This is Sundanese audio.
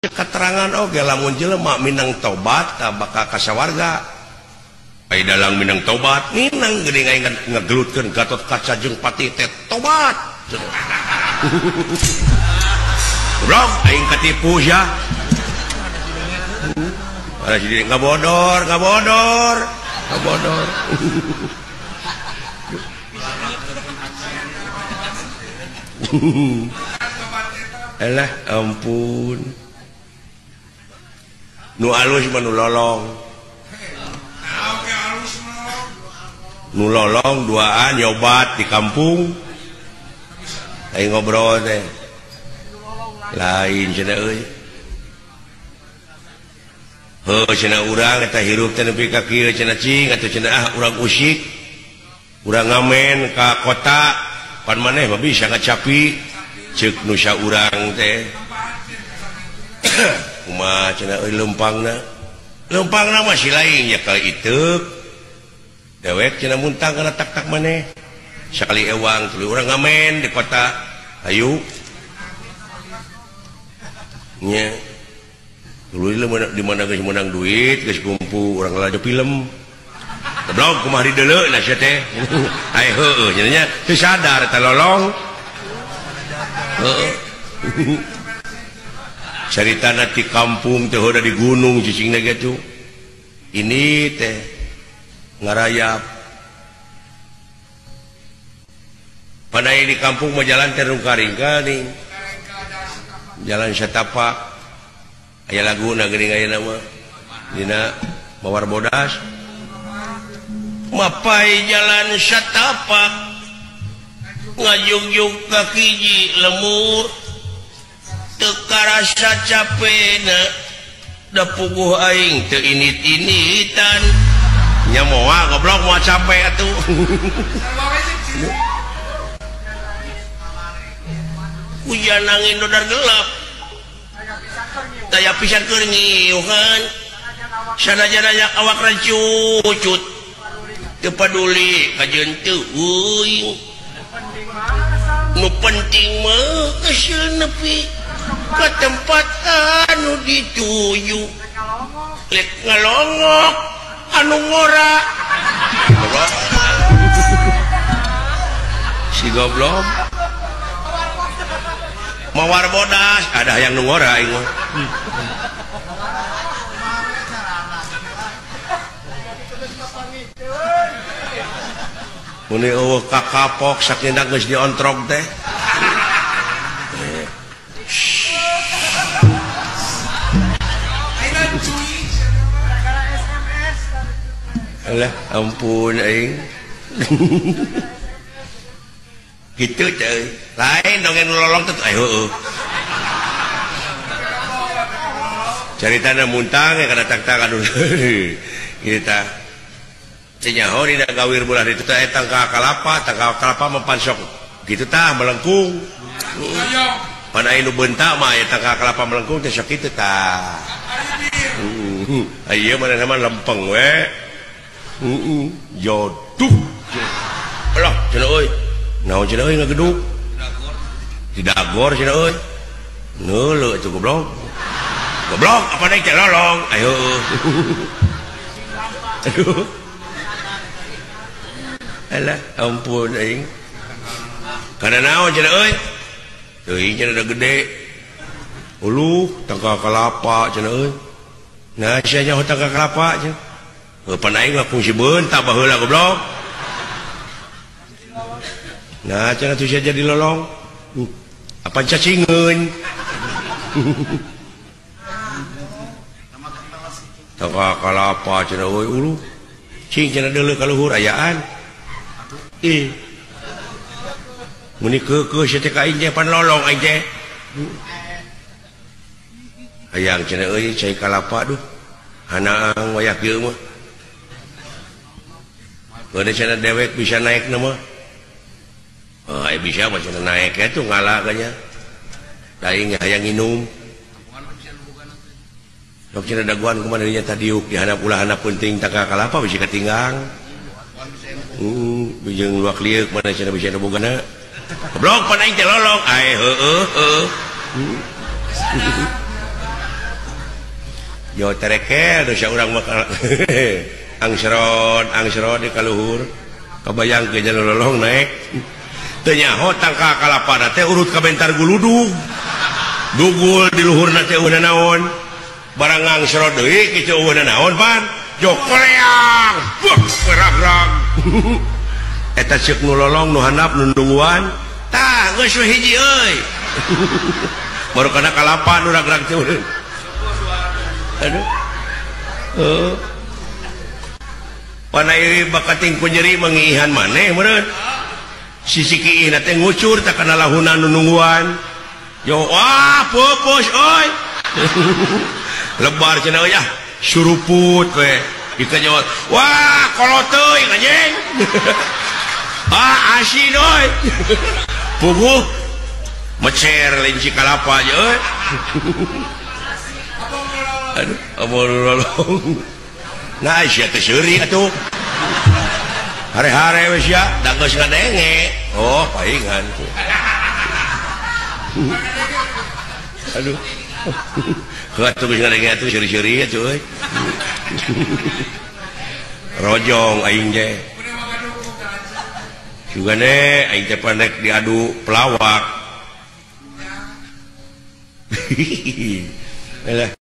Keterangan oge lamun jelema minang tobat bakal ka sawarga. Ai dalang minang tobat minang geuning aing ngegelutkeun Gatot Kaca jeung Patih teh tobat. Goblok aing katipu sia. Para jadi ngabodor, ngabodor, ngabodor. Alah ampun. Nu alus mah nu lolong. Nu lolong duaan nyobat di kampung. Aing ngobrol teh. Lain cenah euy. Heuh cenah urang eta hirup teh nepi ka kieu cenah cing atuh cenah ah urang usik. Urang ngamen ka kota pan maneh mah bisa ngacapi ceuk nu saurang teh. Kumaha cenah euy leumpangna. Leumpangna mah si lain nya kali iteuk. Dewek cenah muntang kana tak-tak maneh. Sakali ewang tuluy urang ngamen di kota. Hayu. Nya. Tuluy di mana geus meunang duit, geus kumpul urang lalajo film. Goblok kumaha dideuleu na sia teh. Ai heueuh nya nya teu sadar teh lolong. Heueuh. Caritana ti kampung teh heuda di gunung cicingna ge tuh. Ini teh ngarayap. Padahal di kampung mah jalan teh rungka-ringka nih. Jalan satapak. Aya laguna geuning aya nama dina Mawar Bodas. Mapai jalan satapak ngajugjug ka hiji lemur teu karasa capena da puguh aing teu init-initan nya moal goblok moal capek atuh. Hujan angin dodar gelap daya pisan keur ngiuhan sanajan awak rancucut teu paduli kajeun teu euy nu penting mah geus nepi ka tempat anu dituju lek ngalongok anu ngora si goblok Mawar Bodas ada yang nu ngora aing mah. Muni eueuh kakapok sakinda geus diontrog teh. Alah ampun aing. Gitu teh. Lain dongeng lolong teh heueuh. Caritana muntang ya kana tak-tak aduh. Ieu tah. Teu nyaho dina gawir bulan itu teh tangka kalapa, tangka kalapa mah pansok. Gitu tah melengkung. Pan aya nu beunta mah aya tangka kalapa melengkung teh sok kitu tah. Heeh. Ieu mah mah lempeng we. Heeh, joduh. Alah, cenah euy. Naon cenah euy ngageduk? Didagor cenah euy. Neuleuh atuh goblok. Goblok apa deui teh lolong. Ayo. Aduh. Alah, ampun aing. Kana naon cenah euy? Teuing cenah da gede. Uluh tangka kalapa cenah euy. Nah, sia nyaho tangka kalapa cenah. Heuh pan aing mah kungsi beunta baheula goblok. Nah, cenah tuh sia jadi lolong. Apa cacingeun? Tangka kalapa cenah euy uluh. Cing cenah deuleu ka luhur ayaan. Ih. Muni keukeuh sia teh ka aing teh pan lolong aing teh. Hayang cenah euy cai kalapa duh. Hanaang wayah kieu mah. Keun cenah dewek bisa naik na mah. Oh, bisa mah cenah naik atuh ngala kanya. Aing hayang nginum. Sok cenah daguan kumaha dirinya tadiuk di handap ulah handap penting tangka kalapa bisi katinggang. Jeung luak lieuk mana cenah bisa bogana. Goblok pan aing teh lolong. Ae heueuh heueuh. Yo terekel dosa urang mah angsron angsron di kaluhur. Kabayang ke jalan lolong naik. Teu nyaho tangkal kalapana teh urut ka bentar guludug. Dugul di luhurna teh eueuh naon. Barang angsron deui kitu eueuh naon pan. Jo koleang. Buh rag-rag. Eta ceuk nu lolong nu handap nu nungguan. Tah geus we hiji euy. Baru kana kalapa nu rag-rag teh. Aduh. Heuh. Pana ieu bakating ku nyeri mangiihan maneh meureun. Sisi kiihna teh ngucur tah kana lahuna nu nungguan. Yo wah pupus euy. Lebar cenah euy ah suruput we. Dikejot. Wah kolot teuing anjing. Ah asin euy. Puguh mecer linci kalapa aja euy. Aduh, abon lolong. Nah, sia teh seuri atuh. Hare-hare we sia, da geus ngadenge. Oh, paingan. Aduh. Heuh atuh geus ngadenge atuh seuri-seuri atuh euy. Rojong aing teh. Sugane aing teh panek diadu pelawak. Alah.